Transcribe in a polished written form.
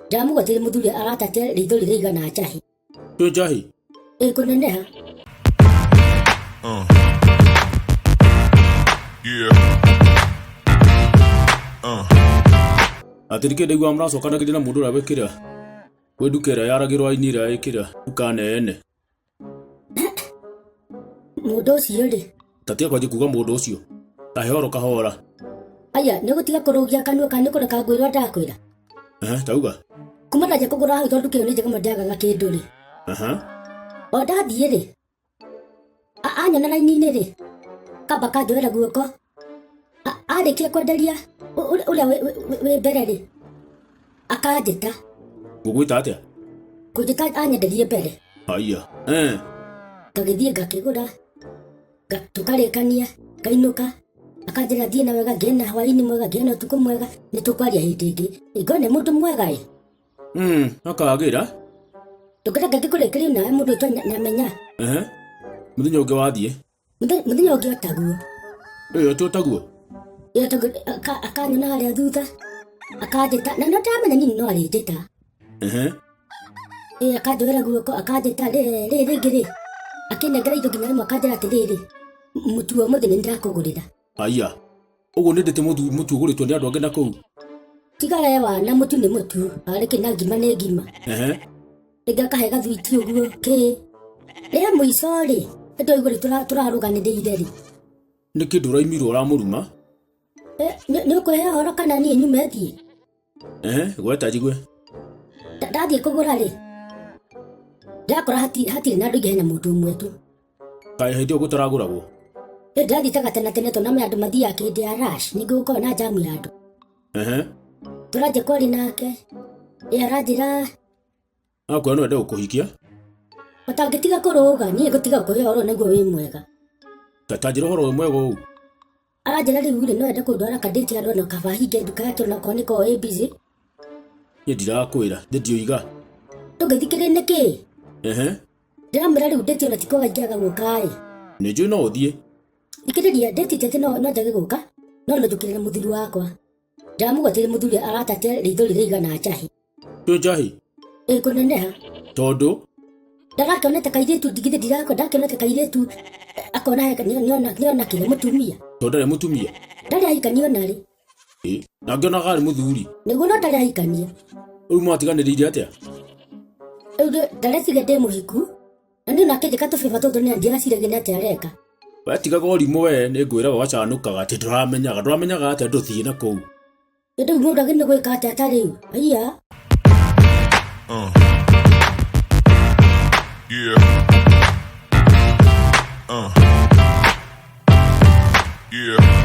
Ndamũgwatire mũthuri aratate ritho rĩrĩa igana njahi. Twĩ njahi? Ĩ kũneneha. Yeah. Atĩ nĩkĩ ndaigua mũracokanagĩria na mũndũ ũrĩa wĩkĩra wĩ nduka ĩrĩa yaragĩrwo aini ĩrĩa ĩkĩra nduka nene. Mũndũ ũcio rĩ. Tatia kwanjia kuga mũndũ ũcio. Tahe horo kahora. Aya, nĩ gũtiga kũrũgia kanua kana nĩ kũreka ngwĩrwo ndakwĩra. Ehe, tauga. Kuma ndanjia kũgũra hau tondũ kĩo nĩ njega mũno ndiagaga kĩndũ rĩ. Aha. O ndathiĩ rĩ, anyona raini-inĩ rĩ, kamba kanjoera guoko. Arĩkia kwenderia ũrĩa wĩ mbere rĩ, akanjĩta. Gũgwĩta atĩa? Kũnjĩta anyenderie mbere. Haiya. Eh. Ngagĩthiĩ ngakĩgũra, tũkarĩkania, ngainũka, akanjĩra thiĩ na wega, ngĩe na hwaĩ-inĩ mwega, ngĩe na ũtukũ mwega, nĩ tũkwaria hĩndĩ ĩngĩ. Ngone mũndũ mwega ĩ. Akagĩra. Ndũngĩreka ngĩkũrĩkĩrie nawe mũndũ ũyũ nĩamenya. Ehe. Mũthenya ũngĩ wathiĩ? Mũthenya ũngĩ otaguo. Ĩĩ, oti otaguo? Ĩĩ, otaguo, akanyona harĩa thutha, akanjĩta, na no ndamenya niĩ no arĩnjĩta. Ehe. Ĩĩ, akanjoera guoko, akanjĩta, rĩ, rĩ, rĩngĩ rĩ, akĩnengera indo nginya rĩmwe akanjĩra atĩrĩrĩ, mũtu wa ũmũthĩ nĩ ndĩrakũgũrĩra. Haiya. Ũguo nĩ ndĩte mũtu ũgũrĩtwo nĩ andũ angĩ na kũu? Tiga we wana, mũtu nĩ mũtu, arĩ kĩ na ngima nĩ ngima. Ehe. Rĩngĩ akahe gathwiti ũguo, kĩ. Rĩa mũico rĩ, nĩ ndĩraigua rĩ tũrarũganĩrĩire rĩ. Nĩ kĩndũ ũraimirwo ũramũruma? Nĩ ũkũhe ũhoro kana niĩ nyume thiĩ? Ehe, gweta njigue. Ndathiĩ kũgũra rĩ, ndakora hatirĩ na andũ aingĩ, hena mũndũ ũmwe tu. Kaĩ hĩndĩ ĩyo gũtaragũragwo? Ĩ, ndĩrathiĩ ta gatene tene tondũ nĩamenya andũ mathiaga kĩndĩ ya rush, ningĩ gũkoragwo na jamu ya andũ. Ehe. Tũranjia kwaria nake, ĩ aranjĩra Akwĩra no ende gũkũhikia? Ũtangĩtiga kũrũga, niĩ ngũtiga gũkũhe ũhoro nĩguo wĩ mwega. Ta njĩra ũhoro wĩ mwega ũũ. Aranjĩra rĩu rĩ, no ende kũndwara kadĩti andũ ona kaba hinge nduka yake ona okorwo nĩ korwo ĩ busy. Niĩ ndirakwĩra, nĩ ndioiga. Ndũngĩthikĩrĩria nĩkĩ? Ehe. Ndĩramwĩra rĩu ndĩti ona ti kwaga ingĩaga gũka ĩ. Nĩ njũĩ no ũthiĩ. Thikĩrĩria, ndĩti ti atĩ no njage gũka, no no njũkĩrĩre mũthuri wakwa. Ndamũgwatire mũthuri aratate ritho rĩrĩa igana njahi. Twĩ njahi? Ĩ kũneneha. Tondũ? Ndarakĩonete kairĩtu, ndigithĩ ndirakwa, ndakĩonete kairĩtu, akona he, nĩona kĩrĩa mũtumia. Tondũ ndarĩ mũtumia? Ndarĩ ahikania ona rĩ. Ĩ, na ngĩonaga arĩ mũthuri. Nĩguo no ndarĩ ahikania. Rĩu mwatiganĩrĩire atĩa? Rĩu ndareciria ndĩ mũhiku, na niĩ onake njĩka tũbĩba tũtũ nĩ ndiraciragia nĩ atĩa areka. We tigaga ũrimũ we, nĩ ngwĩraga ũgacanũkaga atĩ ndũramenyaga, ndũramenyaga atĩa ndũthiĩ na kũu. Nĩ rĩu mũndũ agĩrĩirwo gwĩka atĩa ta rĩu? Aiya. Yeah. Yeah.